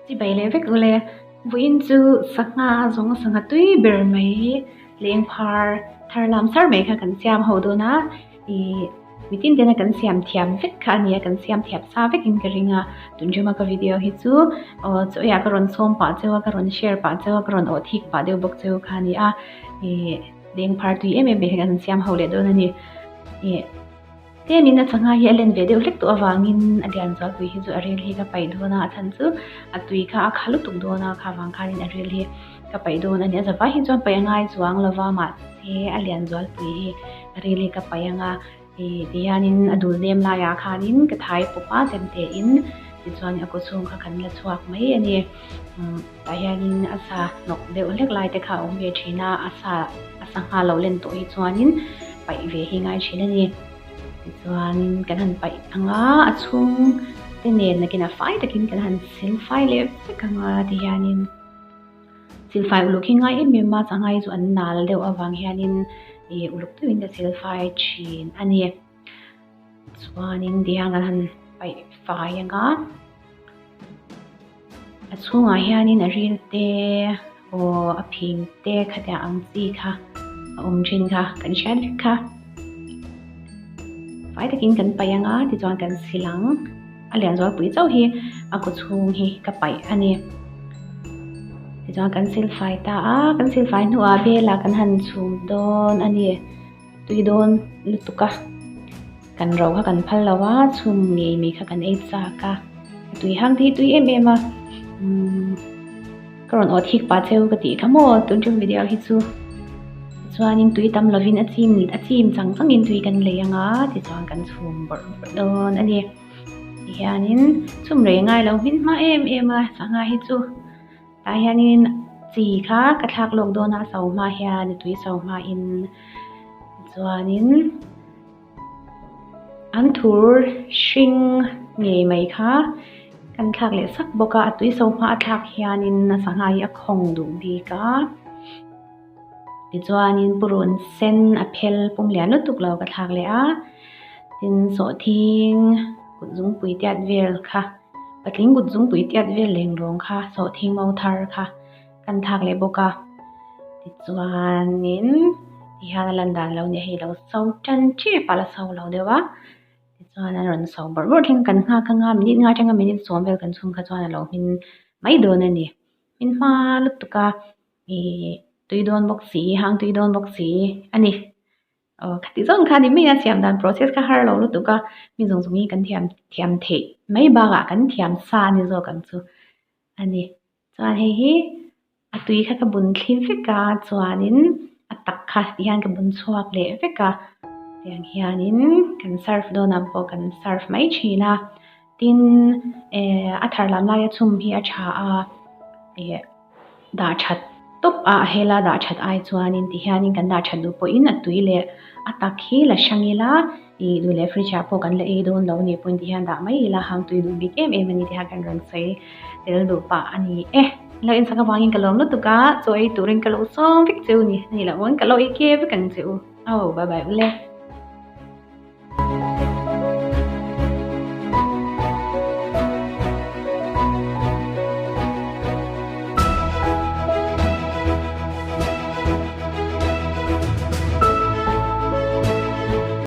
Chibai leh vek ule. Vawiin chu sangha zawng sangha tui ber mai lengphar thar lam sar mai kha kan siam ho dawn a. Ih mitin tena kan siam thiam vek kha a nia kan siam thiam sa vekin ka ring a. Tun ṭuma ka video hi chu aw chaw eiah ka rawn sawm pah cheu a ka rawn share pah cheu a ka rawn awh thik pah deuh bawk cheu kha a ni a. Ih lengphar tui em em mai kha kan siam ho leh dawn a ni. Ih. Tlemin a sangha hi a len ve deuh hlek tawh avangin a lian zualpui hi chu a ril hi ka paih dawn a, a chhan chu a tui kha a kha lutuk dawn a, kha vang khanin a ril hi ka paih dawn a ni. A zavai hi chuan paih a ngai chuang lo va, mahse a lian zualpui hi a ril hi ka paih ang a, ih tihianin a dul nem laiah khanin ka thai pawp a chemtein tichuan a kawchhung kha kan la chhuak mai a ni. Umm tah hianin a sa hnawk deuh hlek lai te kha a awm ve thin a, a sa a sangha lo len tawh hi chuanin paih ve hi ngai thin a ni. Tichuanin kan han paih ang a, a chhung te nen nakin a fai takin kan han sil fai leh vek ang a tihianin sil fai uluk hi ngai em em a, sangha hi chu an nal deuh avang hianin ih uluk deuhin ka sil fai thin a ni. Chuanin tihian kan han paih fai ang a. A chhungah hianin a ril te aw a phing te khatiang ang chi kha a awm thin kha kan hriat vek kha. Fai takin kan paih ang a tichuan kan sil ang a lian zualpui chauh hi a kaw chhung hi ka paih a ni. Tichuan kan sil fai ta a kan sil fai hnuah velah kan han chhum dawn a ni. Tui dawn lutuk a, kan ro kha kan phal lo a, chhum ngei mai kha kan ei chak a, a tui hang te hi tui em em a, umm ka rawn awh thik pah cheu ka tih kha maw tun tum video hi chu tichuanin tui tam lovin a chim a chim chang changin tui kan lei ang a tichuan kan chhum bawrh bawrh dawn a ni tihianin chhum rei ngai lo hmin hma em em a sangha hi chu. Tah hianin chi kha ka thlak lawk dawn a so hma hian a tui so hmain chuanin an thur hring ngei mai kha kan thlak leh sak bawk a a tui so hma a thlak hianin a sangha hi a khawng duh bik a tichuanin purun sen a phel pum lian lutuk lo ka thlak leh a tin sawhthing kut zungpui tiat vel kha. Patling kut zungpui tiat vel leng rawng kha sawhthing mau thar kha kan thlak leh bawk a tichuanin tihian a lan dan lo nia hei lo so tan tep a la so lo deuh a tichuan a rawn so bawrh bawrh thleng kan nghak anga minute nga atanga minute sawm vel kan chhung kha chuan a lo hmin mai dawn a ni hmin hma lutuk a ih tui dawn bawk si hang tui dawn bawk si a ni. Aw khati zawng kha ni mai a siam dan process kha har lo lutuk a mi zawng zawng hi kan thiam thiam theih mai bakah kan thiam sa a ni zawk ang chu a ni chuan hei hi a tui kha ka bun thli vek a chuanin a tak kha tihian ka bun chhuak leh vek a tiang hianin kan serve dawnah pawh kan serve mai thin a tin eh a thar lam laia chhum hi a tha a ih. Dah that tawp a a hela dah that ai chuanin ti hianin kan dah that duh pawhin a tui leh a tak hi la hrang ila ih duh leh fridge ah pawh kan la ei dawn lo nih pawhin ti hian dah mai ila hang tui duh bik em em a ni tih kha kan rawn sawi tel duh pah a ni e. Lo insak avangin ka lawm lutuk a, chaw ei turin ka lo sawm vek che u ni, a nih loh pawn ka lo ei ke vek ang che u. Aw bye bye ule.